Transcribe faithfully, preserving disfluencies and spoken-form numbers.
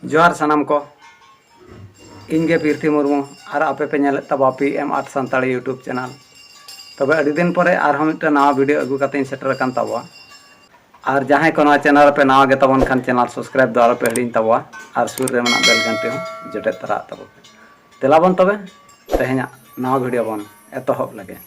ᱡᱚᱦᱟᱨ ᱥᱟᱱᱟᱢ ᱠᱚ, ᱤᱧ ᱜᱮ ᱯᱤᱨᱛᱷᱤ ᱢᱩᱨᱢᱩ ᱟᱨ ᱟᱯᱮ ᱯᱮ ᱧᱮᱞᱮᱫ ᱛᱟᱵᱚᱣᱟ P M art Santali YouTube channel. ᱛᱚᱵᱮ ᱟᱹᱰᱤ ᱫᱤᱱ ᱯᱚᱨᱮ ᱟᱨᱦᱚᱸ ᱢᱤᱫᱴᱟᱝ ᱱᱟᱣᱟ ᱵᱷᱤᱰᱤᱭᱳ ᱟᱹᱜᱩ ᱠᱟᱛᱮᱧ ᱥᱮᱴᱮᱨ ᱟᱠᱟᱱ ᱛᱟᱵᱚᱣᱟ᱾ ᱟᱨ ᱡᱟᱦᱟᱸᱭ ᱠᱚ ᱱᱚᱣᱟ ᱪᱮᱱᱮᱞ ᱨᱮᱯᱮ ᱱᱟᱣᱟ ᱜᱮ ᱛᱟᱵᱚᱱ ᱠᱷᱟᱱ ᱪᱮᱱᱮᱞ ᱥᱟᱵᱥᱠᱨᱟᱭᱤᱵ ᱫᱚ ᱟᱞᱚᱯᱮ ᱦᱤᱲᱤᱧ ᱛᱟᱵᱚᱣᱟ ᱟᱨ ᱥᱩᱨ ᱨᱮ ᱢᱮᱱᱟᱜ ᱵᱮᱞ ᱜᱷᱟᱱᱴᱤ ᱦᱚᱸ ᱡᱚᱴᱮᱫ ᱛᱟᱨᱟ ᱟᱜ ᱛᱟᱵᱚᱱ ᱯᱮ᱾ ᱫᱮᱞᱟ ᱵᱚᱱ ᱛᱚᱵᱮ ᱛᱮᱦᱮᱧᱟᱜ ᱱᱟᱣᱟ ᱵᱷᱤᱰᱤᱭᱳ ᱵᱚᱱ ᱮᱛᱚᱦᱚᱵ ᱞᱮᱜᱮ᱾